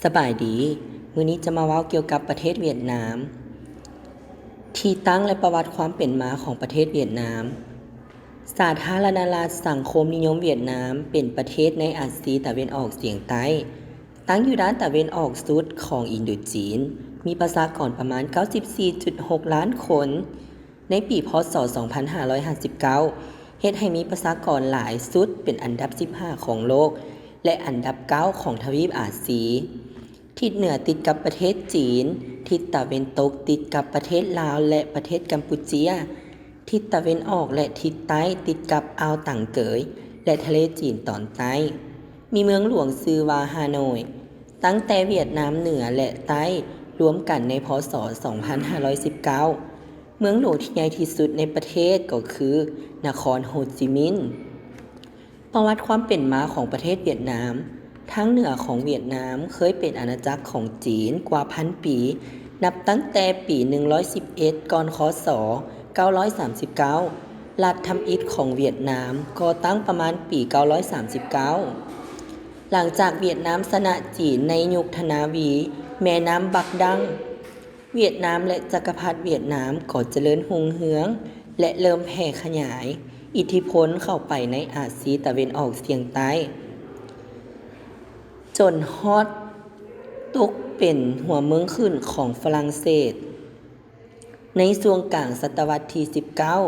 ສະບາຍດີ, ມື້ນີ້ຈະມາເວົ້າກ່ຽວກັບປະເທດຫວຽດນາມ. ທີ່ຕັ້ງ ແລະ ປະຫວັດຄວາມເປັນມາຂອງປະເທດຫວຽດນາມ. ສາທາລະນະລັດສັງຄົມນິຍົມຫວຽດນາມ ເປັນປະເທດໃນອາຊີຕາເວັນອອກສຽງໃຕ້, ຕັ້ງຢູ່ດ້ານຕາເວັນອອກສຸດຂອງອິນໂດຈີນ, ມີປະຊາກອນປະມານເກົ້າສິບສີ່ຈຸດຫົກລ້ານຄົນ. ໃນປີ ພ.ສ. ສອງພັນຫ້າຮ້ອຍຫ້າສິບເກົ້າ ເຮັດໃຫ້ມີປະຊາກອນຫຼາຍສຸດເປັນອັນດັບສິບຫ້າຂອງໂລກ ແລະ ອັນດັບເກົ້າຂອງທະວີບອາຊີ. ທິດເໜືອຕິດກັບປະເທດຈີນ, ທິດຕາເວັນຕົກຕິດກັບປະເທດລາວ ແລະ ປະເທດກຳປູເຈຍ, ທິດຕາເວັນອອກ ແລະ ທິດໃຕ້ຕິດກັບອ່າວຕັງເກີຍ ແລະ ທະເລຈີນຕອນໃຕ້. ມີເມືອງຫຼວງຊື່ວ່າຮ່າໂນ້ຍ. ຕັ້ງແຕ່ຫວຽດນາມເໜືອ ແລະ ໃຕ້ລວມກັນໃນ ພ.ສ. ສອງພັນຫ້າຮ້ອຍສິບເກົ້າ ເມືອງຫຼວງທີ່ໃຫຍ່ທີ່ສຸດໃນປະເທດກໍຄືນະຄອນໂຮຈິມິນ. ປະຫວັດຄວາມເປັນມາຂອງປະເທດຫວຽດນາມ. ທາງເໜືອຂອງຫວຽດນາມເຄີຍເປັນອານາຈັກຂອງຈີນກວ່າພັນປີ, ນັບຕັ້ງແຕ່ປີໜຶ່ງຮ້ອຍສິບເອັດ ກ່ອນ ຄ.ສ. ເກົ້າຮ້ອຍສາມສິບເກົ້າ ລັດທຳອິດຂອງຫວຽດນາມກໍ່ຕັ້ງປະມານປີເກົ້າຮ້ອຍສາມສິບເກົ້າ. ຫຼັງຈາກຫວຽດນາມຊະນະຈີນໃນຍຸກທະນາວີ ແມ່ນ້ຳບັກດັງ, ຫວຽດນາມ ແລະ ຈັກກະພັດຫວຽດນາມກໍຈະເລີນຮຸ່ງເຮືອງ ແລະ ເລີ່ມແຜ່ຂະຫຍາຍອິດທິພົນເຂົ້າໄປໃນອາຊີຕາເວັນອອກສຽງໃຕ້, ຈົນຮອດຕົກເປັນຫົວເມືອງຂຶ້ນຂອງຝຣັ່ງເສດ. ໃນຊ່ວງກາງສະຕະວັດທີສິບເກົ້າ,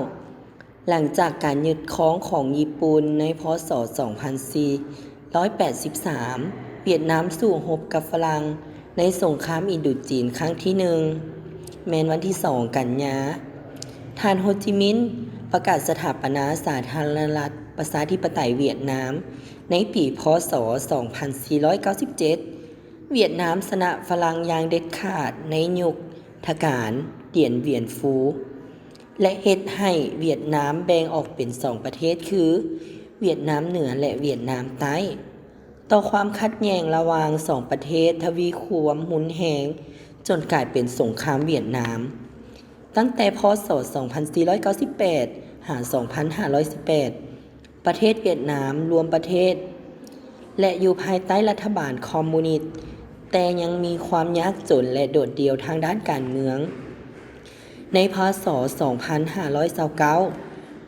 ຫຼັງຈາກການຍຶດຄອງຂອງຍີ່ປຸ່ນໃນ ພ.ສ. ສອງພັນສີ່ຮ້ອຍແປດສິບສາມ ຫວຽດນາມສູ້ຮົບກັບຝຣັ່ງໃນສົງຄາມອິນໂດຈີນຄັ້ງທີໜຶ່ງ ແມ່ນວັນທີສອງ ກັນຍາ. ທ່ານໂຮຈິມິນປະກາດສະຖາປະນາສາທາລະນະລັດປະຊາທິປະໄຕຫວຽດນາມໃນປີ ພ.ສ. ສອງພັນສີ່ຮ້ອຍເກົ້າສິບເຈັດ. ຫວຽດນາມຊະນະຝຣັ່ງຢ່າງເດັດຂາດໃນຍຸກທະການ Điện Biên Phủ ແລະ ເຮັດໃຫ້ຫວຽດນາມແບ່ງອອກເປັນສອງປະເທດ ຄື ຫວຽດນາມເໜືອ ແລະ ຫວຽດນາມໃຕ້. ຕໍ່ຄວາມຂັດແຍ່ງລະຫວ່າງສອງປະເທດທະວີຄວາມຮຸນແຮງ ຈົນກາຍເປັນສົງຄາມຫວຽດນາມ. ຕັ້ງແຕ່ ພ.ສ. ສອງພັນສີ່ຮ້ອຍເກົ້າສິບແປດ ຫາ ສອງພັນຫ້າຮ້ອຍສິບແປດ ປະເທດຫວຽດນາມລວມປະເທດ ແລະ ຢູ່ພາຍໃຕ້ລັດຖະບານຄອມມູນິດ, ແຕ່ຍັງມີຄວາມຍາກຈົນ ແລະ ໂດດດ່ຽວທາງດ້ານການເມືອງ. ໃນ ພ.ສ. ສອງພັນຫ້າຮ້ອຍຊາວເກົ້າ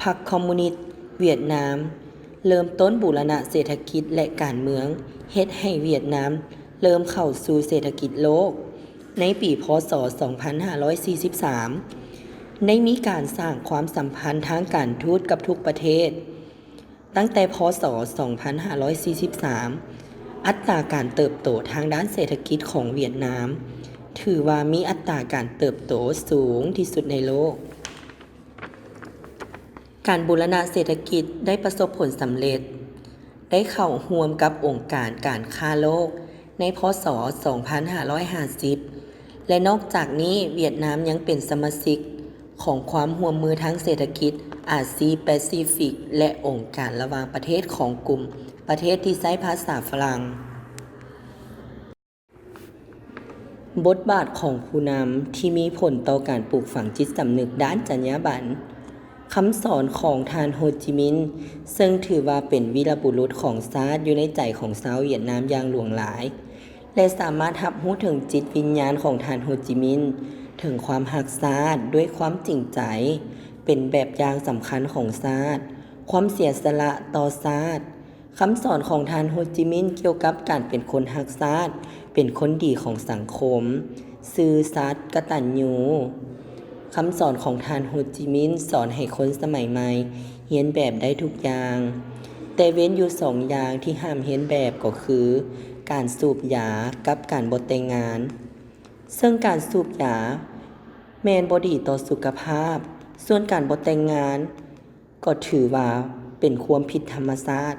ພັກຄອມມູນິດຫວຽດນາມເລີ່ມຕົ້ນບູລະນະເສດຖະກິດ ແລະ ການເມືອງ, ເຮັດໃຫ້ຫວຽດນາມເລີ່ມເຂົ້າສູ່ເສດຖະກິດໂລກ. ໃນປີ ພ.ສ. ສອງພັນຫ້າຮ້ອຍສີ່ສິບສາມ ໄດ້ມີການສ້າງຄວາມສຳພັນທາງການທູດກັບທຸກປະເທດ. ຕັ້ງແຕ່ ພ.ສ. ສອງພັນຫ້າຮ້ອຍສີ່ສິບສາມ ອັດຕາການເຕີບໂຕທາງດ້ານເສດຖະກິດຂອງຫວຽດນາມ ຖືວ່າມີອັດຕາການເຕີບໂຕສູງທີ່ສຸດໃນໂລກ. ການບູລະນະເສດຖະກິດໄດ້ປະສົບຜົນສຳເລັດ, ໄດ້ເຂົ້າຮ່ວມກັບອົງການການຄ້າໂລກໃນ ພ.ສ. ສອງພັນຫ້າຮ້ອຍຫ້າສິບ ແລະ ນອກຈາກນີ້ ຫວຽດນາມຍັງເປັນສະມາຊິກຂອງຄວາມຮ່ວມມືທາງເສດຖະກິດອາຊີແປຊີຟິກ ແລະ ອົງການລະຫວ່າງປະເທດຂອງກຸ່ມປະເທດທີ່ໃຊ້ພາສາຝຣັ່ງ. ບົດບາດຂອງຜູ້ນຳທີ່ມີຜົນຕໍ່ການປູກຝັງຈິດສຳນຶກດ້ານຈັນຍາບັນ. ຄຳສອນຂອງທ່ານໂຮຈິມິນ ເຊິ່ງຖືວ່າເປັນວີລະບຸລຸດຂອງຊາດຢູ່ໃນໃຈຂອງຊາວຫວຽດນາມຢ່າງຫຼວງຫຼາຍ ແລະ ສາມາດຮັບຮູ້ເຖິງຈິດວິນຍານຂອງທ່ານໂຮຈິມິນ, ເຖິງຄວາມຮັກຊາດດ້ວຍຄວາມຈິງໃຈ, ເປັນແບບຢ່າງສຳຄັນຂອງຊາດ, ຄວາມເສຍສະຫຼະຕໍ່ຊາດ. ຄຳສອນຂອງທ່ານໂຮຈິມິນກ່ຽວກັບການເປັນຄົນຮັກຊາດ, ເປັນຄົນດີຂອງສັງຄົມ, ຊື່ສັດ, ກະຕັນຍູ. ຄຳສອນຂອງທ່ານໂຮຈິມິນສອນໃຫ້ຄົນສະໄໝໃໝ່ຮຽນແບບໄດ້ທຸກຢ່າງ, ແຕ່ເວັ້ນຢູ່ສອງຢ່າງທີ່ຫ້າມຮຽນແບບກໍຄື ການສູບຢາກັບການບໍ່ແຕ່ງງານ, ເຊິ່ງການສູບຢາແມ່ນບໍ່ດີຕໍ່ສຸຂະພາບ, ສ່ວນການບໍ່ແຕ່ງງານ ກໍຖືວ່າເປັນຄວາມຜິດທຳມະຊາດ,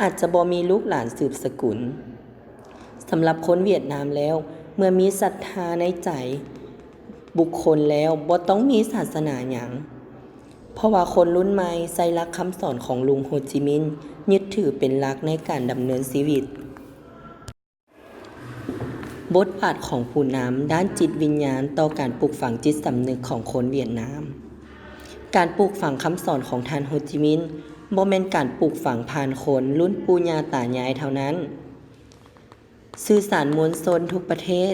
ອາດຈະບໍ່ມີລູກຫຼານສືບສະກຸນ. ສຳລັບຄົນຫວຽດນາມແລ້ວ, ເມື່ອມີສັດທາໃນໃຈບຸກຄົນແລ້ວ, ບໍ່ຕ້ອງມີສາສະໜາຫຍັງ, ເພາະວ່າຄົນລຸ້ນໃໝ່ໃຊ້ຫຼັກຄຳສອນຂອງລຸງໂຮຈິມິນ ຍຶດຖືເປັນຫຼັກໃນການດຳເນີນຊີວິດ. ບົດບາດຂອງຜູ້ນຳດ້ານຈິດວິນຍານຕໍ່ການປູກຝັງຈິດສຳນຶກຂອງຄົນຫວຽດນາມ. ການປູກຝັງຄຳສອນຂອງທ່ານໂຮຈິມິນ ບໍ່ແມ່ນການປູກຝັງຜ່ານຄົນລຸ້ນປູ່ຍ່າຕາຍາຍເທົ່ານັ້ນ, ສື່ສານມວນຊົນທຸກປະເທດ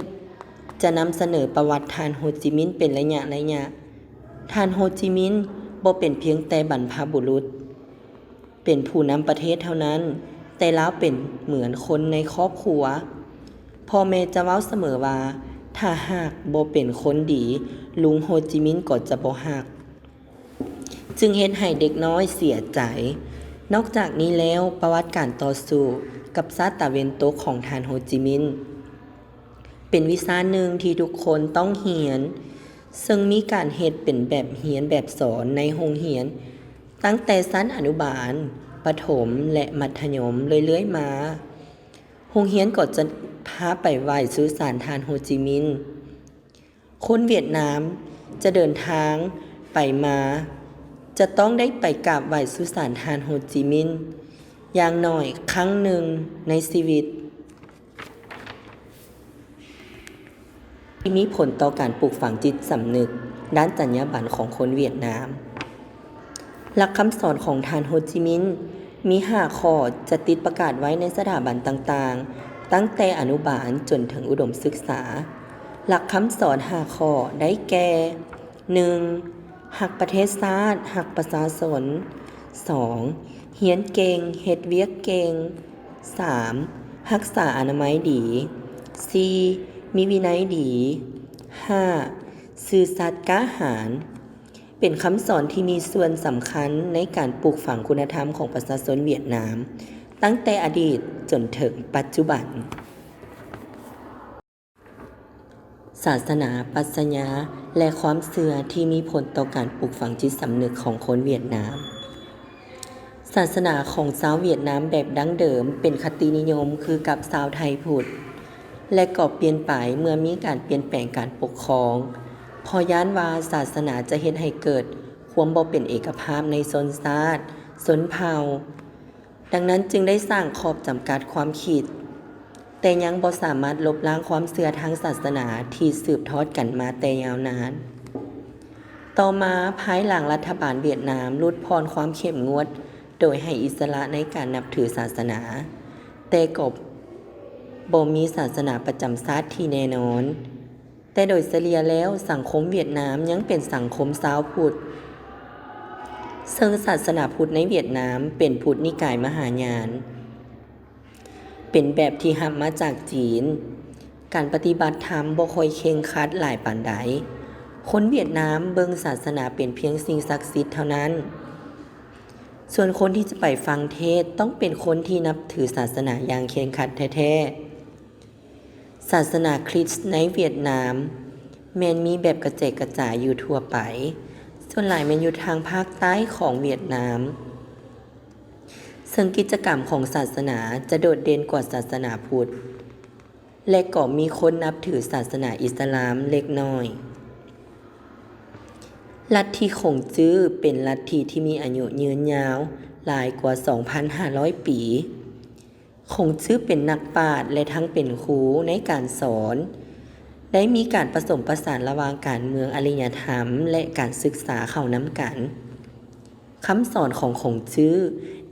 ຈະນຳສະເໜີປະຫວັດທ່ານໂຮຈິມິນເປັນໄລຍະໆ. ທ່ານໂຮຈິມິນບໍ່ເປັນພຽງແຕ່ບັນພະບຸລຸດ ເປັນຜູ້ນຳປະເທດເທົ່ານັ້ນ, ແຕ່ລາວເປັນເໝືອນຄົນໃນຄອບຄົວ. ພໍ່ແມ່ຈະເວົ້າສະເໝີວ່າ ຖ້າຫາກບໍ່ເປັນຄົນດີ, ລຸງໂຮຈິມິນກໍຈະບໍ່ຮັກ. ຈຶ່ງເຮັດໃຫ້ເດັກນ້ອຍເສຍໃຈ. ນອກຈາກນີ້ແລ້ວ, ປະຫວັດການຕໍ່ສູ້ກັບຊາດຕາເວັນຕົກຂອງທ່ານໂຮຈິມິນ ເປັນວິຊາໜຶ່ງທີ່ທຸກຄົນຕ້ອງຮຽນ, ເຊິ່ງມີການເຮັດເປັນແບບຮຽນແບບສອນໃນໂຮງຮຽນ, ຕັ້ງແຕ່ຊັ້ນອະນຸບານ, ປະຖົມ ແລະ ມັດທະຍົມເລື້ອຍໆມາ. ໂຮງຮຽນກໍຈະພາໄປໄຫວ້ສຸສານທ່ານໂຮຈິມິນ. ຄົນຫວຽດນາມຈະເດີນທາງໄປມາ ຈະຕ້ອງໄດ້ໄປກາບໄຫວ້ສຸສານທ່ານໂຮຈິມິນ ຢ່າງໜ້ອຍຄັ້ງໜຶ່ງໃນຊີວິດ. ທີ່ມີຜົນຕໍ່ການປູກຝັງຈິດສຳນຶກດ້ານຈັນຍາບັນຂອງຄົນຫວຽດນາມ. ຫຼັກຄຳສອນຂອງທ່ານໂຮຈິມິນມີຫ້າຂໍ້ ຈະຕິດປະກາດໄວ້ໃນສະຖາບັນຕ່າງໆ, ຕັ້ງແຕ່ອະນຸບານຈົນເຖິງອຸດົມສຶກສາ. ຫຼັກຄຳສອນຫ້າຂໍ້ໄດ້ແກ່: ໜຶ່ງ ຮັກປະເທດຊາດ, ຮັກປະຊາຊົນ. ສອງ ຮຽນເກັ່ງ, ເຮັດວຽກເກັ່ງ. ສາມ ຮັກສາອະນາໄມດີ. ສີ່ ມີວິໄນດີ. ຫ້າ ຊື່ສັດກ້າຫານ. ເປັນຄຳສອນທີ່ມີສ່ວນສຳຄັນໃນການປູກຝັງຄຸນນະທຳຂອງປະຊາຊົນຫວຽດນາມ, ຕັ້ງແຕ່ອະດີດຈົນເຖິງປັດຈຸບັນ. ສາສະໜາ, ປັດຊະຍາ ແລະ ຄວາມເຊື່ອທີ່ມີຜົນຕໍ່ການປູກຝັງຈິດສຳນຶກຂອງຄົນຫວຽດນາມ. ສາສະໜາຂອງຊາວຫວຽດນາມແບບດັ້ງເດີມເປັນຄະຕິນິຍົມຄືກັບຊາວໄທພຸດ ແລະ ກໍປ່ຽນໄປເມື່ອມີການປ່ຽນແປງການປົກຄອງ, ເພາະຢ້ານວ່າສາສະໜາຈະເຮັດໃຫ້ເກີດຄວາມບໍ່ເປັນເອກະພາບໃນຊົນຊາດ, ຊົນເຜົ່າ. ດັ່ງນັ້ນຈຶ່ງໄດ້ສ້າງຂອບຈຳກັດຄວາມຄິດ, ແຕ່ຍັງບໍ່ສາມາດລົບລ້າງຄວາມເຊື່ອທາງສາສະໜາທີ່ສືບທອດກັນມາແຕ່ຍາວນານ. ຕໍ່ມາ, ພາຍຫຼັງລັດຖະບານຫວຽດນາມຫຼຸດຜ່ອນຄວາມເຂັ້ມງວດໂດຍໃຫ້ອິດສະຫຼະໃນການນັບຖືສາສະໜາ, ແຕ່ກໍບໍ່ມີສາສະໜາປະຈຳຊາດທີ່ແນ່ນອນ. ແຕ່ໂດຍສະເລ່ຍແລ້ວ, ສັງຄົມຫວຽດນາມຍັງເປັນສັງຄົມຊາວພຸດ, ເຊິ່ງສາສະໜາພຸດໃນຫວຽດນາມເປັນພຸດນິກາຍມະຫາຍານ, ເປັນແບບທີ່ຮັບມາຈາກຈີນ. ການປະຕິບັດທຳບໍ່ຄ່ອຍເຄັ່ງຄັດຫຼາຍປານໃດ. ຄົນຫວຽດນາມເບິ່ງສາສະໜາເປັນພຽງສິ່ງສັກສິດເທົ່ານັ້ນ. ສ່ວນຄົນທີ່ຈະໄປຟັງເທດຕ້ອງເປັນຄົນທີ່ນັບຖືສາສະໜາຢ່າງເຄັ່ງຄັດແທ້ໆ. ສາສະໜາຄຣິສໃນຫວຽດນາມແມ່ນມີແບບກະແຈກກະຈາຍຢູ່ທົ່ວໄປ, ສ່ວນຫຼາຍແມ່ນຢູ່ທາງພາກໃຕ້ຂອງຫວຽດນາມ, ເຊິ່ງກິດຈະກຳຂອງສາສະໜາຈະໂດດເດັ່ນກວ່າສາສະໜາພຸດ, ແລະ ກໍມີຄົນນັບຖືສາສະໜາອິດສະລາມເລັກນ້ອຍ. ລັດທິຂົງຈື້ເປັນລັດທິທີ່ມີອາຍຸຍືນຍາວຫຼາຍກວ່າສອງພັນຫ້າຮ້ອຍປີ. ຂົງຈື້ເປັນນັກປາດ ແລະ ທັງເປັນຄູໃນການສອນ, ໄດ້ມີການປະສົມປະສານລະຫວ່າງການເມືອງ, ອາລິຍະທຳ ແລະ ການສຶກສາເຂົ້ານຳກັນ. ຄຳສອນຂອງຂົງຈື້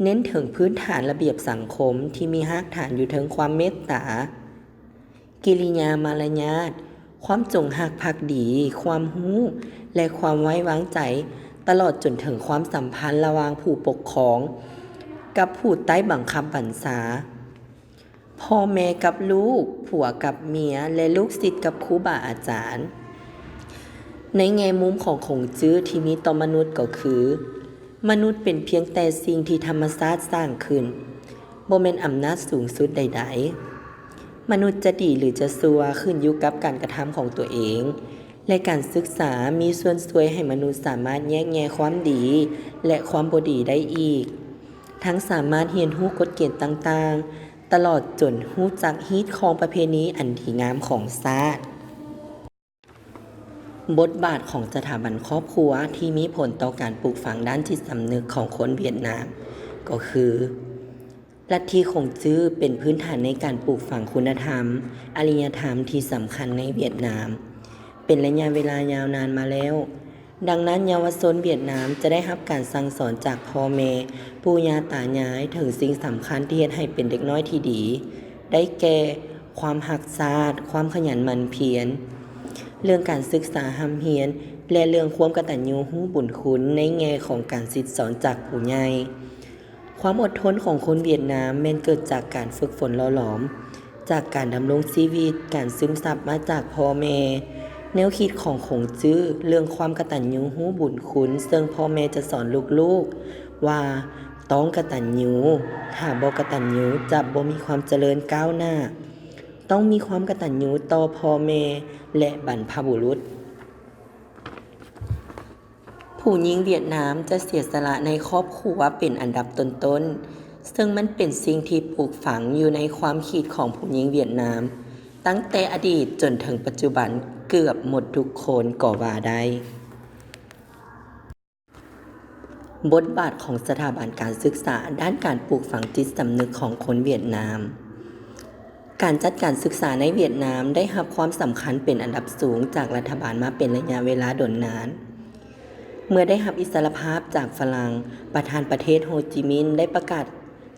ເນັ້ນເຖິງພື້ນຖານລະບຽບສັງຄົມທີ່ມີຮາກຖານຢູ່ເທິງຄວາມເມດຕາ, ກິລິຍາມາລະຍາດ, ຄວາມຈົງຮັກພັກດີ, ຄວາມຮູ້ ແລະ ຄວາມໄວ້ວາງໃຈ, ຕະຫຼອດຈົນເຖິງຄວາມສຳພັນລະຫວ່າງຜູ້ປົກຄອງກັບຜູ້ໃຕ້ບັງຄັບບັນຊາ, ພໍ່ແມ່ກັບລູກ, ຜົວກັບເມຍ ແລະ ລູກສິດກັບຄູບາອາຈານ. ໃນແງ່ມຸມຂອງຂົງຈື້ທີ່ມີຕໍ່ມະນຸດກໍຄື, ມະນຸດເປັນພຽງແຕ່ສິ່ງທີ່ທຳມະຊາດສ້າງຂຶ້ນ, ບໍ່ແມ່ນອຳນາດສູງສຸດໃດໆ. ມະນຸດຈະດີ ຫຼື ຈະຊົ່ວ ຂຶ້ນຢູ່ກັບການກະທຳຂອງຕົວເອງ, ແລະ ການສຶກສາມີສ່ວນຊ່ວຍໃຫ້ມະນຸດສາມາດແຍກແຍະຄວາມດີ ແລະ ຄວາມບໍ່ດີໄດ້ອີກ, ທັງສາມາດຮຽນຮູ້ກົດເກນຕ່າງໆ, ຕະຫຼອດຈົນຮູ້ຈັກຮີດຄອງປະເພນີອັນດີງາມຂອງຊາດ. ບົດບາດຂອງສະຖາບັນຄອບຄົວທີ່ມີຜົນຕໍ່ການປູກຝັງດ້ານຈິດສຳນຶກຂອງຄົນຫວຽດນາມ ກໍຄື ລັດທິຂົງຈື້ເປັນພື້ນຖານໃນການປູກຝັງຄຸນນະທຳ, ອາລິຍະທຳທີ່ສຳຄັນໃນຫວຽດນາມ ເປັນໄລຍະເວລາຍາວນານມາແລ້ວ. ດັ່ງນັ້ນ, ເຍົາວະຊົນຫວຽດນາມຈະໄດ້ຮັບການສັ່ງສອນຈາກພໍ່ແມ່, ປູ່ຍ່າຕາຍາຍ ເຖິງສິ່ງສຳຄັນທີ່ເຮັດໃຫ້ເປັນເດັກນ້ອຍທີ່ດີ, ໄດ້ແກ່ ຄວາມຮັກຊາດ, ຄວາມຂະຫຍັນໝັ່ນພຽນ, ເລື່ອງການສຶກສາຮ່ຳຮຽນ ແລະ ເລື່ອງຄວາມກະຕັນຍູຮູ້ບຸນຄຸນໃນແງ່ຂອງການສິດສອນຈາກຜູ້ໃຫຍ່. ຄວາມອົດທົນຂອງຄົນຫວຽດນາມແມ່ນເກີດຈາກການຝຶກຝົນຫຼໍ່ຫຼອມ ຈາກການດຳລົງຊີວິດ, ການຊຶມຊັບມາຈາກພໍ່ແມ່. ແນວຄິດຂອງຂົງຈື້ເລື່ອງຄວາມກະຕັນຍູຮູ້ບຸນຄຸນ ເຊິ່ງພໍ່ແມ່ຈະສອນລູກໆວ່າ ຕ້ອງກະຕັນຍູ, ຖ້າບໍ່ກະຕັນຍູຈະບໍ່ມີຄວາມຈະເລີນກ້າວໜ້າ, ຕ້ອງມີຄວາມກະຕັນຍູຕໍ່ພໍ່ແມ່ ແລະ ບັນພະບຸລຸດ. ຜູ້ຍິງຫວຽດນາມຈະເສຍສະຫຼະໃນຄອບຄົວເປັນອັນດັບຕົ້ນໆ, ເຊິ່ງມັນເປັນສິ່ງທີ່ປູກຝັງຢູ່ໃນຄວາມຄິດຂອງຜູ້ຍິງຫວຽດນາມ ຕັ້ງແຕ່ອະດີດຈົນເຖິງປັດຈຸບັນເກືອບໝົດທຸກຄົນກໍວ່າໄດ້. ບົດບາດຂອງສະຖາບັນການສຶກສາດ້ານການປູກຝັງຈິດສຳນຶກຂອງຄົນຫວຽດນາມ. ການຈັດການສຶກສາໃນຫວຽດນາມໄດ້ຮັບຄວາມສຳຄັນເປັນອັນດັບສູງຈາກລັດຖະບານມາເປັນໄລຍະເວລາດົນນານ. ເມື່ອໄດ້ຮັບອິດສະຫຼະພາບຈາກຝຣັ່ງ, ປະທານປະເທດໂຮຈິມິນໄດ້ປະກາດ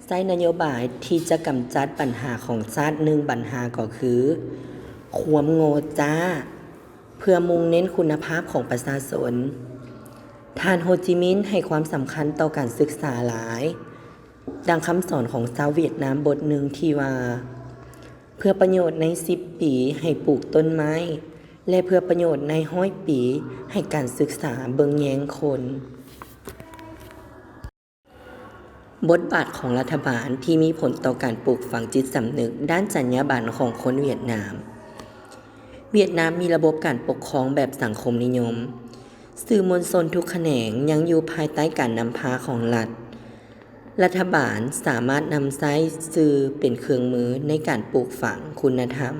ໃຊ້ນະໂຍບາຍທີ່ຈະກຳຈັດບັນຫາຂອງຊາດໜຶ່ງບັນຫາກໍຄື ຄວາມໂງ່ຈ້າ ເພື່ອມຸ່ງເນັ້ນຄຸນນະພາບຂອງປະຊາຊົນ. ທ່ານໂຮຈິມິນໃຫ້ຄວາມສຳຄັນຕໍ່ການສຶກສາຫຼາຍ, ດັ່ງຄຳສອນຂອງຊາວຫວຽດນາມບົດໜຶ່ງທີ່ວ່າ, ເພື່ອປະໂຫຍດໃນສິບປີໃຫ້ປູກຕົ້ນໄມ້ ແລະ ເພື່ອປະໂຫຍດໃນຮ້ອຍປີໃຫ້ການສຶກສາເບິ່ງແຍງຄົນ. ບົດບາດຂອງລັດຖະບານທີ່ມີຜົນຕໍ່ການປູກຝັງຈິດສຳນຶກດ້ານຈັນຍາບັນຂອງຄົນຫວຽດນາມ. ຫວຽດນາມມີລະບົບການປົກຄອງແບບສັງຄົມນິຍົມ. ສື່ມວນຊົນທຸກຂະແໜງຍັງຢູ່ພາຍໃຕ້ການນຳພາຂອງລັດ. ລັດຖະບານສາມາດນຳໃຊ້ສື່ເປັນເຄື່ອງມືໃນການປູກຝັງຄຸນນະທຳ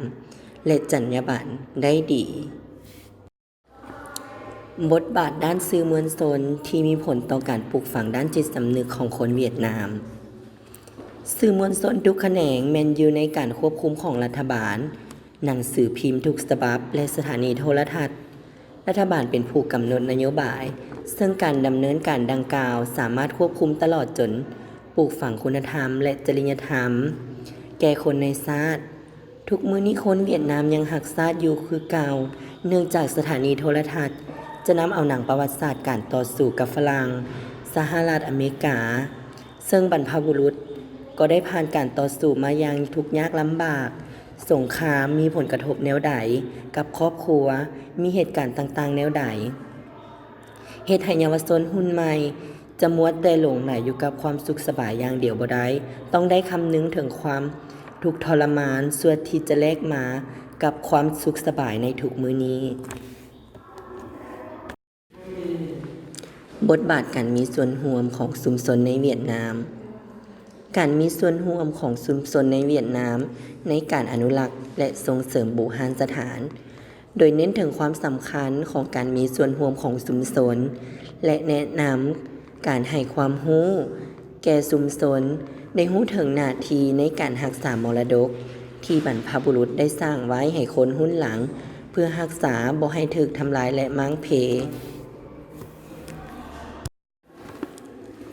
ແລະ ຈັນຍາບັນໄດ້ດີ. ບົດບາດດ້ານສື່ມວນຊົນທີ່ມີຜົນຕໍ່ການປູກຝັງດ້ານຈິດສຳນຶກຂອງຄົນຫວຽດນາມ. ສື່ມວນຊົນທຸກຂະແໜງແມ່ນຢູ່ໃນການຄວບຄຸມຂອງລັດຖະບານ, ໜັງສືພິມທຸກສະບັບ ແລະ ສະຖານີໂທລະທັດ, ລັດຖະບານເປັນຜູ້ກຳນົດນະໂຍບາຍ, ເຊິ່ງການດຳເນີນການດັ່ງກ່າວສາມາດຄວບຄຸມຕະຫຼອດຈົນປູກຝັງຄຸນນະທຳ ແລະ ຈະລິຍະທຳແກ່ຄົນໃນຊາດ. ທຸກມື້ນີ້ຄົນຫວຽດນາມຍັງຮັກຊາດຢູ່ຄືເກົ່າ, ເນື່ອງຈາກສະຖານີໂທລະທັດຈະນຳເອົາໜັງປະຫວັດສາດການຕໍ່ສູ້ກັບຝຣັ່ງ, ສະຫະລັດອາເມລິກາ, ເຊິ່ງບັນພະບຸລຸດກໍໄດ້ຜ່ານການຕໍ່ສູ້ມາຢ່າງທຸກຍາກລຳບາກ. ສົງຄາມມີຜົນກະທົບແນວໃດກັບຄອບຄົວ? ມີເຫດການຕ່າງໆແນວໃດ ເຮັດໃຫ້ເຍົາວະຊົນຮຸ່ນໃໝ່ ຈະມົວແຕ່ຫຼົງໄຫຼຢູ່ກັບຄວາມສຸກສະບາຍຢ່າງດຽວບໍ່ໄດ້, ຕ້ອງໄດ້ຄຳນຶງເຖິງຄວາມທຸກທໍລະມານ ສ່ວນທີ່ຈະແລກມາກັບຄວາມສຸກສະບາຍໃນທຸກມື້ນີ້. ບົດບາດການມີສ່ວນຮ່ວມຂອງຊຸມຊົນໃນຫວຽດນາມ. ການມີສ່ວນຮ່ວມຂອງຊຸມຊົນໃນຫວຽດນາມໃນການອະນຸລັກ ແລະ ສົ່ງເສີມບູຮານສະຖານ. ໂດຍເນັ້ນເຖິງຄວາມສຳຄັນຂອງການມີສ່ວນຮ່ວມຂອງຊຸມຊົນ ແລະ ແນະນຳການໃຫ້ຄວາມຮູ້ແກ່ຊຸມຊົນ ໄດ້ຮູ້ເຖິງໜ້າທີ່ໃນການຮັກສາມໍລະດົກທີ່ບັນພະບຸລຸດໄດ້ສ້າງໄວ້ໃຫ້ຄົນຮຸ່ນຫຼັງ ເພື່ອຮັກສາບໍ່ໃຫ້ຖືກທຳລາຍ ແລະ ມ້າງເພ.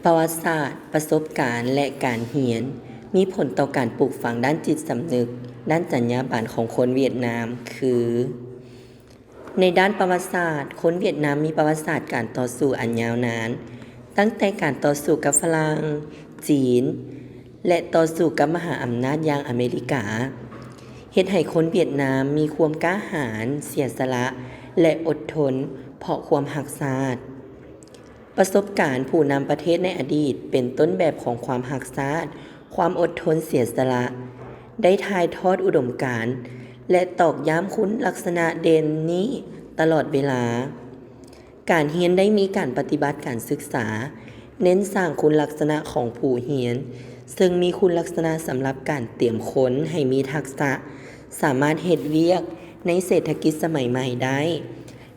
ປະຫວັດສາດ, ປະສົບການ ແລະ ການຮຽນ ມີຜົນຕໍ່ການປູກຝັງດ້ານຈິດສຳນຶກ, ດ້ານຈັນຍາບັນຂອງຄົນຫວຽດນາມ ຄື ໃນດ້ານປະຫວັດສາດ, ຄົນຫວຽດນາມມີປະຫວັດສາດການຕໍ່ສູ້ອັນຍາວນານ, ຕັ້ງແຕ່ການຕໍ່ສູ້ກັບຝຣັ່ງ, ຈີນ ແລະ ຕໍ່ສູ້ກັບມະຫາອຳນາດຢ່າງອາເມລິກາ, ເຮັດໃຫ້ຄົນຫວຽດນາມມີຄວາມກ້າຫານ, ເສຍສະຫຼະ ແລະ ອົດທົນເພາະຄວາມຮັກຊາດ. ປະສົບການຜູ້ນຳປະເທດໃນອະດີດເປັນຕົ້ນແບບຂອງຄວາມຮັກຊາດ, ຄວາມອົດທົນເສຍສະຫຼະ, ໄດ້ຖ່າຍທອດອຸດົມການ ແລະ ຕອກຢ້ຳຄຸນລັກສະນະເດັ່ນນີ້ຕະຫຼອດເວລາ. ການຮຽນໄດ້ມີການປະຕິບັດການສຶກສາ, ເນັ້ນສ້າງຄຸນລັກສະນະຂອງຜູ້ຮຽນ, ເຊິ່ງມີຄຸນລັກສະນະສຳລັບການຕຽມຄົນໃຫ້ມີທັກສະ, ສາມາດເຮັດວຽກໃນເສດຖະກິດສະໄໝໃໝ່ໄດ້.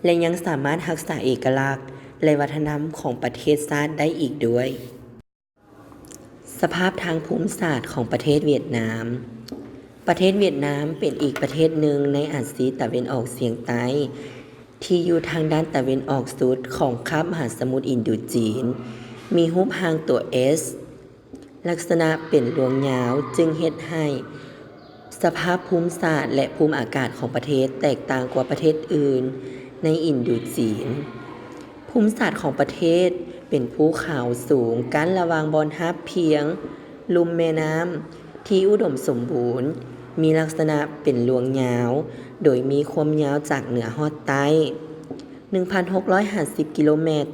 ແລະ ຍັງສາມາດຮັກສາເອກະລັກ ແລະ ວັດທະນະທຳຂອງປະເທດຊາດໄດ້ອີກດ້ວຍ. ສະພາບທາງພູມສາດຂອງປະເທດຫວຽດນາມ. ປະເທດຫວຽດນາມເປັນອີກປະເທດໜຶ່ງໃນອາຊີຕາເວັນອອກສຽງໃຕ້ ທີ່ຢູ່ທາງດ້ານຕາເວັນອອກສຸດຂອງຄາບມະຫາສະໝຸດອິນໂດຈີນ, ມີຮູບຮ່າງຕົວ S. ລັກສະນະເປັນລວງຍາວຈຶ່ງເຮັດໃຫ້ ສະພາບພູມສາດ ແລະ ພູມອາກາດຂອງປະເທດແຕກຕ່າງກວ່າປະເທດອື່ນໃນອິນໂດຈີນ. ພູມສາດຂອງປະເທດເປັນພູເຂົາສູງກັ້ນລະຫວ່າງບ່ອນຮາບພຽງລຸ່ມແມ່ນ້ຳທີ່ອຸດົມສົມບູນ, ມີລັກສະນະເປັນລວງຍາວ, ໂດຍມີຄວາມຍາວຈາກເໜືອຮອດໃຕ້ ໜຶ່ງພັນຫົກຮ້ອຍຫ້າສິບກິໂລແມັດ.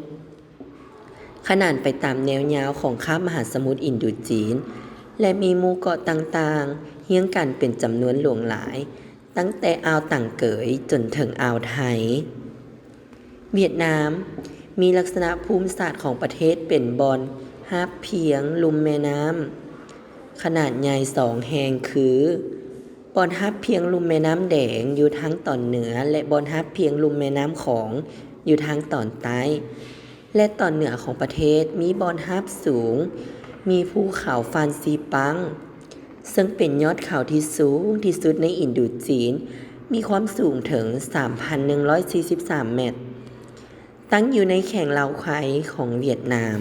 ຂະໜານໄປຕາມແນວຍາວຂອງຄາບມະຫາສະໝຸດອິນໂດຈີນ ແລະ ມີໝູ່ເກາະຕ່າງໆ ຮຽງກັນເປັນຈຳນວນຫຼວງຫຼາຍ, ຕັ້ງແຕ່ອ່າວຕັງເກີຍຈົນເຖິງອ່າວໄທ. ຫວຽດນາມ ມີລັກສະນະພູມສາດຂອງປະເທດເປັນບ່ອນຮາບພຽງລຸ່ມແມ່ນ້ຳ ຂະໜາດໃຫຍ່ສອງແຫ່ງຄື ບ່ອນຮາບພຽງລຸ່ມແມ່ນ້ຳແດງຢູ່ທາງຕອນເໜືອ ແລະ ບ່ອນຮາບພຽງລຸ່ມແມ່ນ້ຳຂອງຢູ່ທາງຕອນໃຕ້ ແລະ ຕອນເໜືອຂອງປະເທດມີບ່ອນຮາບສູງ, ມີພູເຂົາຟານຊີປັງ ເຊິ່ງເປັນຍອດເຂົາທີ່ສູງທີ່ສຸດໃນອິນໂດຈີນ, ມີຄວາມສູງເຖິງສາມພັນໜຶ່ງຮ້ອຍສີ່ສິບສາມແມັດ. ຕັ້ງຢູ່ໃນແຂວງລາວໄຄຂອງຫວຽດນາມ.